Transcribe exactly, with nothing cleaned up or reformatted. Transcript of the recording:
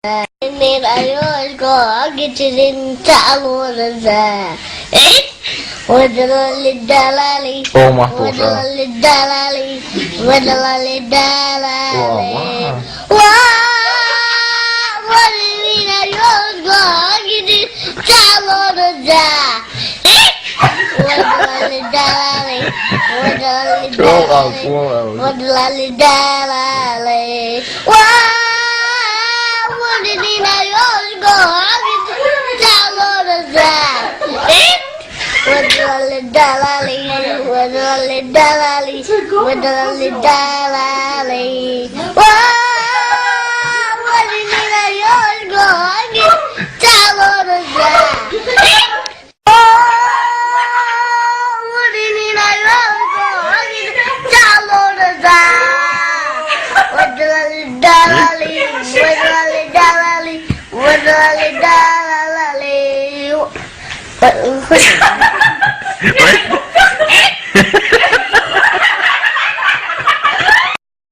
Nina yosko, gitirin talona za. Eh? Wadalali dalali. Oh, my God. Wadalali dalali. Wadalali dalali. Wow, wow. Wa, wa, nina yosko, gitirin talona za. Eh? Wadalali dalali. Wadalali dalali. Wadalali dalali. Wa, wa, nina yosko, gitirin talona za. Eh? Wadalali dalali. Wadalali dalali. Wadalali dalali. Wa, wa, nina yosko, gitirin talona za. Eh?